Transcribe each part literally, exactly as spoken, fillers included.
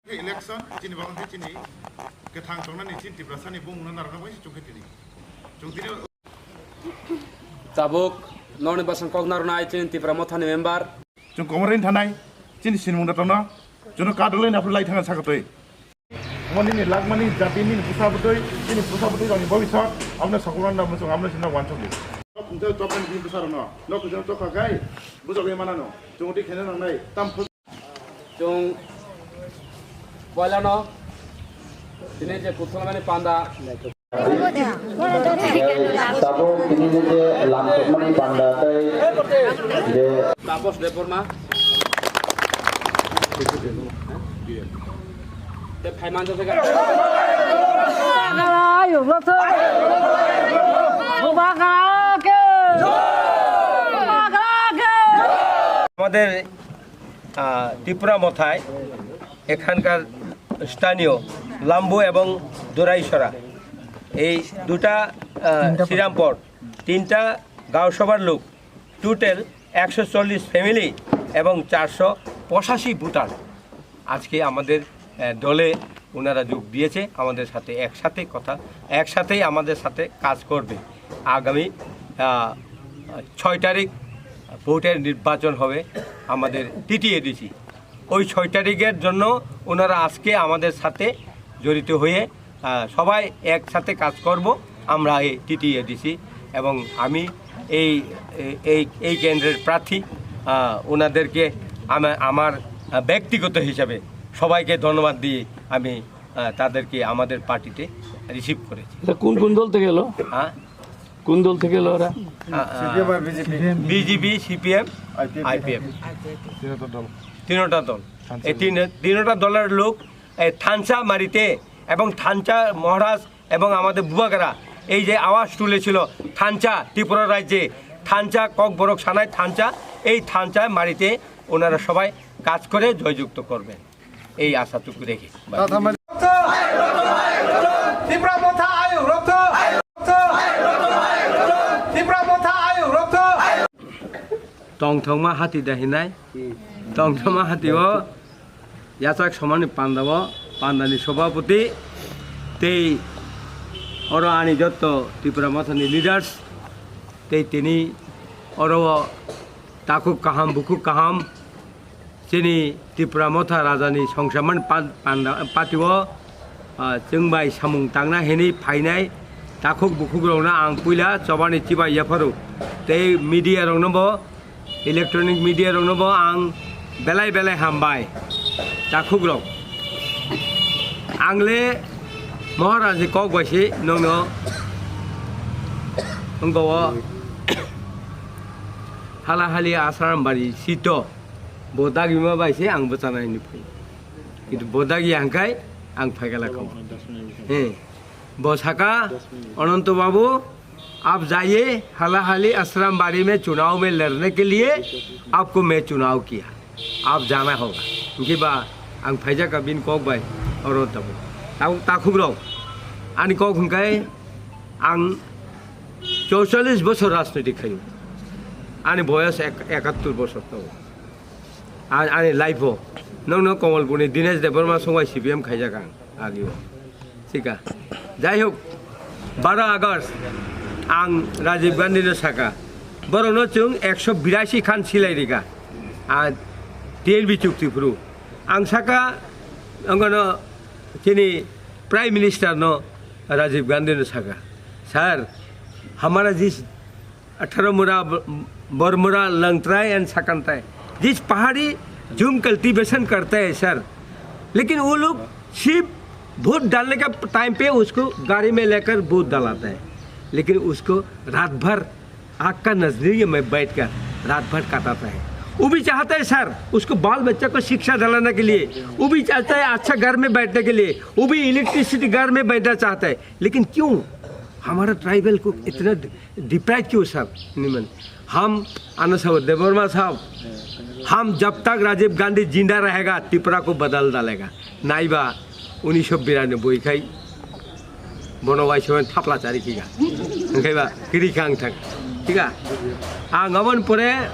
Election chini bagwi chini kwthang tongnani chini Tiprasani bumungno narwkna bagwi se chukhe tini. Chwng tini Tabuk nokni bwswng kok narwnai chini Tipra Mothani member. Chwng komorni thanai chini sinimung da tono. Chwngno kadulai naphru lai thangna sakatwi. Omo nini lakmani jati nini bwsa bwtwi, nini bwsa bwtwi rokni bobiswt, abono sokomorno da muchung, abono sinno wansukdi. Nok khungsa chopmani bini bwsa rokno, nok khungsa chopha khai, bujagwi manano, chwng twi khaina nangnai, tam Chwng poilano tini je kuthumani panda. Tabuk tini je lamsokmani panda tei je Tapos Debbarma. Tei phaiman jajak. আমাদের আহ, ত্রিপুরা মথায় এখানকার স্থানীয় লাম্বু এবং দোরাইছড়া, এই দুটা আহ, শ্রীরামপুর, তিনটা গাঁওসভার লোক, টোটাল একশো চল্লিশ ফ্যামিলি এবং চারশো পঁচাশি ভোটার আজকে আমাদের আহ, দলে ওনারা যোগ দিয়েছে, আমাদের সাথে একসাথে কথা, একসাথেই আমাদের সাথে কাজ করবে। আগামী আহ, ছয় তারিখ ভোটের নির্বাচন হবে আমাদের টিটিএডিসি। ওই ছয় তারিখের জন্য ওনারা আজকে আমাদের সাথে জড়িত হয়ে আহ, সবাই একসাথে কাজ করব আমরা এই টিটিএডিসি। এবং আমি এই এই এই কেন্দ্রের প্রার্থী আহ, ওনাদেরকে আমা- আমার আহ, ব্যক্তিগত হিসাবে সবাইকে ধন্যবাদ দিয়ে আমি আহ, তাদেরকে আমাদের পার্টিতে রিসিভ করেছি। এটা কোন কোন দল থেকে এলো? হ্যাঁ। কোন দল থেকে এলো ওরা? BJP, CPM, IPF. তিনটা দল। এই তিন তিনটা দলের লোক এই থানচা মারিতে এবং থানচা মহারাজ এবং আমাদের বুবাগারা এই যে আওয়াজ তুলেছিল থানচা, ত্রিপুরা রাজ্যে থানচা, ককবরক সানাই থানচা, এই থানচা মারিতে ওনারা সবাই কাজ করে জয়যুক্ত করবেন, এই আশাটুকু রেখে। ত্রিপুরা মথা আয়ু রক্ত, ত্রিপুরা মথা আয়ু রক্ত। Tongthokma hati da hinai. Tongthokma hati o yachak somani panda o, pandani sobhapoti tei oro ani jotto Tripura Mothani leaders tei tini oro o takhuk kaham bukhuk kaham chini Tripura Motha rajani songsamani pan- panda- pati o ah, chwng bai samung tangna hinwi phainai takhuk bukhukrokno ang puila chobani chibai yapharo. Tei media rokno bo, electronic media rokno bo ang belai belai hambai takhuk rok. Ang le Maharaj ni kok bai se nokno wngkha o hala hali Asram bari sito bo dagima bai se ang bwchanai hinwi phai. Kintu bo dagi hangkai ang phaikala kho. He. Bo saka, "Ananto Babu, aap jaiye, hala hali Asram bari mein chunav mein ladne ke liye aapko main chunav kiya. Aap jana hoga." Hingke ba ang phaijaka bini kok bai oro tabo. Tabo takhuk rok. Ani kok hingkai ang chorchallis bosor rajniti khayo. Ani boyos ek- ekattor bosor tabo. Ani life o nokno Komolpurni Dinesh Debbarma songbai C P M khaijak ang agio. Thika. Jai hok, baro August ang Rajiv Gandhi no saka, borokno chwng ekso birasi khan silai rika. A T N B chukti phuru ang saka, ongono chini Prime Minister no Rajiv Gandhi no saka, "Sir, hamara jis अठारह मुड़ा ब-, बरमुड़ा लंगतराई एंड सकंतराई, जिस पहाड़ी झूम कल्टीवेशन करते हैं सर, लेकिन वो लोग सिर्फ वोट डालने का टाइम पे उसको गाड़ी में लेकर वोट डलाते हैं, लेकिन उसको रात भर आग का नजरिए में बैठकर रात भर काटाता है। वो भी चाहता है सर, उसको बाल बच्चा को शिक्षा दिलाने के लिए, वो भी चाहता है अच्छा घर में बैठने के लिए, वो भी इलेक्ट्रिसिटी घर में बैठना चाहता है, लेकिन क्यों हमारा ट्राइबल को इतना डिप्राइव क्यों सर?" निमन हम, आनंद साहब, देवर्मा साहब, हम जब तक राजीव गांधी जिंदा रहेगा, त्रिपुरा को बदल डालेगा। नाइबा उन्नीस सौ बिरानबे kai bono waisa thapla chari khiga. Hingkhaiba kiri khang thang. Khiga. Ang abon pore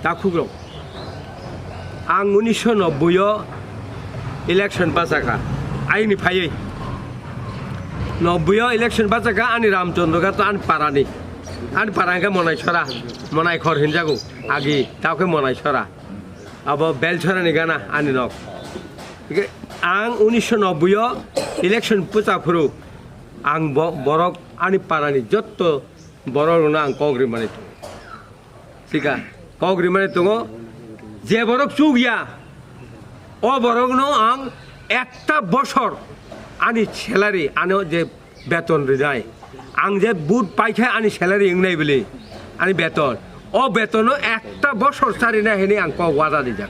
takhuk rok. Ang unisho nobboi o election bachakha, aini phaiwi. Nobbui o election bachakha ani Ramchandra Ghat ani parani. Ani para hwnkhe Monaisora, Monaikhor hinjago agi, tao khe Monaisora. Abo Belsorani gana ani nok. Hwnkhe ang unisho nobbui o election bwcha phuru ang bo-, borok ani parani jotto borok rokno ang kok rimani tongo. Sika, kok rimani tongo, je borok chukya, o borokno ang ekta bosor ani salary, ano je beton rinai, ang je vote paikha ani salary wngnai bili, ani beton, o betono ekta bosor charinai hinwi ang kok wada rijak.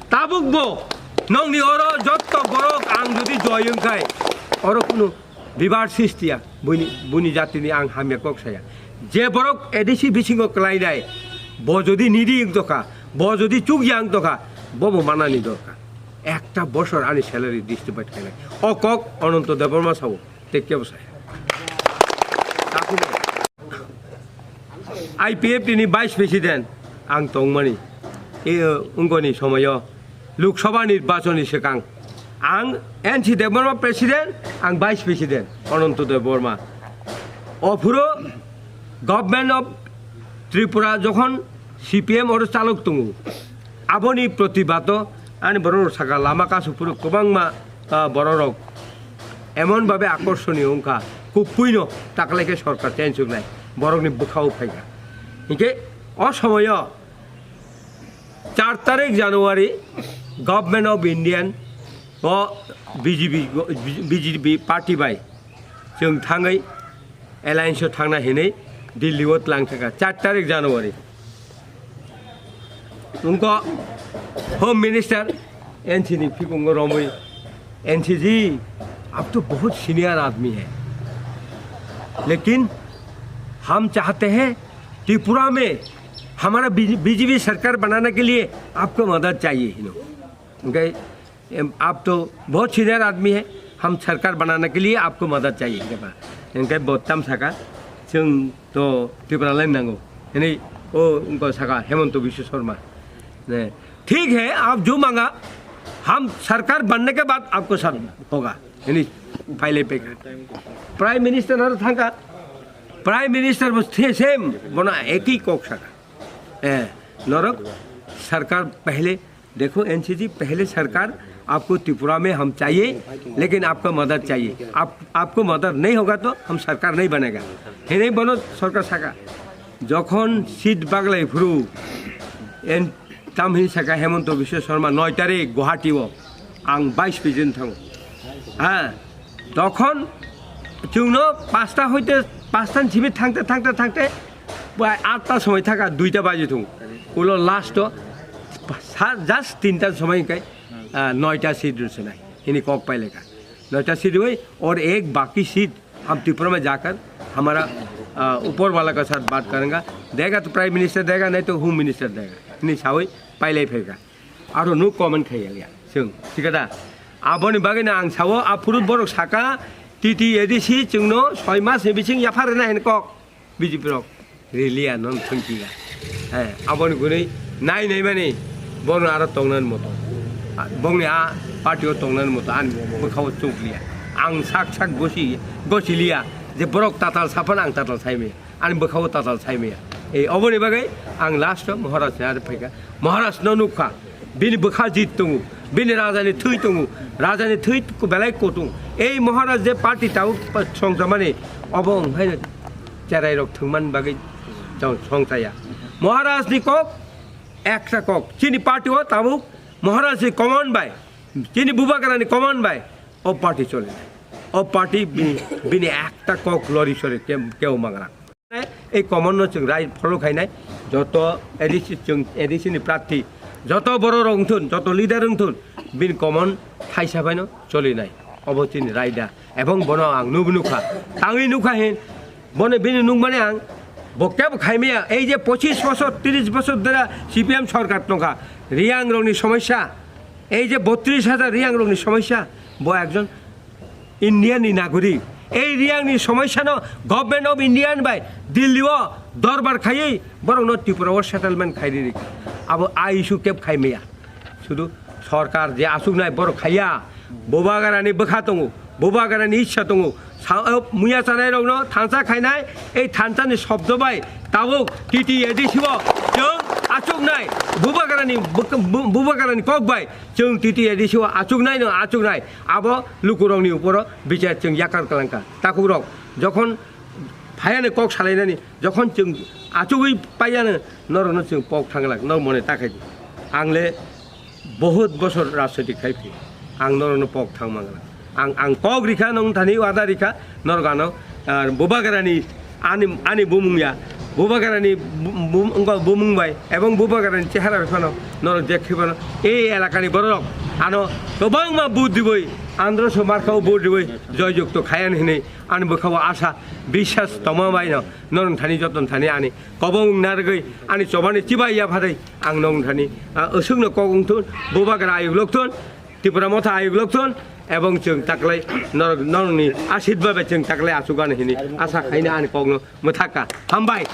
Tabuk bo nongni oro jotto borok ang jodi joy wngkhai, oro kunu bibar sristiya buini, buini jatini ang hamya kok saya. Je borok A D C bisingo kwlainai, bo jodi nidi wngtokha, bo jodi chukya wngtokha, bobo manani dorkar. Ekta bosor ani salary distribute khainai. O kok Ananto Debbarma sao, tei kebo saya. I P F T ni Vice President ang tongmani, e, wngkoni somoyo Lok Sabha nirbachon ni swkang ang N C Debbarma President, ang Vice President Ananto Debbarma. Ophuro Government of Tripura jokhon C P M oro chalok tongo, aboni protibado ani borok saka lama kasu phuru kwbangma, ah, borok rok emon babe akorsoniyo wngkha, kupuino taklai khe sorkar change wngnai, borokni bwkhao phaikha. Hinkhe o somoyo char tarik January Government of Indian o B J P, B J P party bai chwng thangwi alliance o thangna hinwi Delhi o tlang thangkha char tarik January. Wngkha Home Minister N C ni phikungo romwi, "N C ji, aap to bahut senior aadmi hai, lekin hum chahte hain Tripura mein hamara B J P sarkar banane ke liye aapko madad chahiye," hino. Hingke, em, "Aap to bahut senior aadmi hai, hum sarkar banane ke liye aapko madad chahiye," hingke ba. Hingke bo tam saka, "Chwng to Tipraland nango," hinwi o wngkha saka Hemanta Biswa Sarma. Ne, "Thik hai, aap jo manga, hum sarkar banne ke baad aapko saath hoga," hinwi phailai phaikha. Prime Minister aro thangkha, Prime Minister bo the same, bono eki kok saka. Eh, norok sarkar pehle, dekho N C ji, pehle sarkar aapko Tripura mein hum chahiye, lekin aapka madad chahiye. Aap, aapko madad nahi hoga to hum sarkar nahi banega. Hinwi bono sarkar saka. Jokhon seat baglai phuru, en, tamhi saka Hemanta Biswa Sarma noi tarik Guwahati o ang Vice President thango. Ha, Tokhon chwngno pasta hoite, pasta ni simi thangte, thangte, thangte, bai atta somoi thaka, duita baji thung. Ulo last o sa-, just tinta somoi hingkai, ah, noita seat rwswnai. Hini kok paileka. Noita seat rwi, "और एक बाकी सीट हम त्रिपुरा में जाकर हमारा, आ, ऊपर वाला का साथ बात करेंगे। देगा तो प्राइम मिनिस्टर देगा, नहीं तो होम मिनिस्टर देगा।" Hini sawi pailai phaika. Aro nuk comment khai ya, ya. Chwng, thik da? Aboni bagwi no ang sao, aphuru borok saka, T T A D C chwngno soi mas ni bising yapha rwna hin kok. B J P rok. Riliya non thwngkiga. Eh, aboni gwnwi nai nai mani bono aro tongnan moto. Ah, bongni a party o tongnan moto, ani bwkhao chukliya. Ang sak sak gosi, gosiliya, je borok tatal saphano ang tatal saimaya. Ani bwkhao tatal saimaya. Ei, oboni bagwi ang last o Maharaj ni aro phaikha. Maharaj no nukha. Bini bwkha jit tongo. Bini raja ni thwi tongo. Raja ni thwi belai kutung. Ei Maharaj je party tao songsamani, obo wng haino cherai rok thwngman bagwi chong songchaya. Maharaj ni kok, ekta kok. Chini party o tabuk Maharaj ni command bai, chini Bubagra ni command bai o party chole. O party bini, bini ekta kok lori sori ke-, keo mangra. Ei common no chwng right follow khainai, joto A D C chwng A D C ni prarthi, joto borok rok wngthun, joto leader wngthun, bini common thaisa phaino cholinai, obo chini raida, ebong bono ang nubu nukha, tangwi nukha hin, bono bini nukmani ang, bo kebo khaimaya, ei je pochis bosor, tris bosor dhora C P M sorkar tongkha, Riyang rokni somosya, ei je botris hajar Riyang rokni somosya, bo ekjon India ni nagorik. Ei Riyang ni somosya no Government of India ni bai Delhi o dorbar khaiwi borok no Tripura o settlement khairi rikha. Abo a issue kebo khaimaya. Sudu Sorkar je achuknai borok khaiya, Bubagrani bwkha tongo, Bubagrani issa tongo. Sa-, o muya chanai rokno thansa khainai, ei thansani shobdo bai tabuk T T A D C o chwng achuknai, Bubagrani bwk-, bu-, Bubagrani kok bai chwng T T A D C o achuknai no achuknai. Abo lukurokni uporo bichar chwng yakar kwlangkha. Takhukrok, jokhon phaiani kok salainani, jokhon chwng achugwi paiyano, norokno chwng pok thanglak, norok mone ta khaidi. Ang le bohut bosor rajniti khai phi, ang norokno pok thang manglak. Ang, ang kok rikha, nong thani wada rikha, norok ano, ah, Bubagrani ani, ani bumung ya, Bubagrani bu-, bu-, wngkha bumung bai, ebong Bubagrani chehara bai phano, norok je khe phano, ei elakani borok ano kwbangma vote diwi, andro so markao vote diwi, joyjukto khayan hinwi ani bwkhao asa, biswas tongma bai no. Norok thani joto thani ani kobong wngna rwgwi ani chobani chibai ya phatwi ang norok thani, ah, aswkno kok wngthun, Bubagra ayuk lokthun, Tipra Motha ayuk lokthun, ebong chwng taklai norok, norokni asirbad bai chwng taklai achukgani hini asa khaina ani kokno mwthakka. Hambai.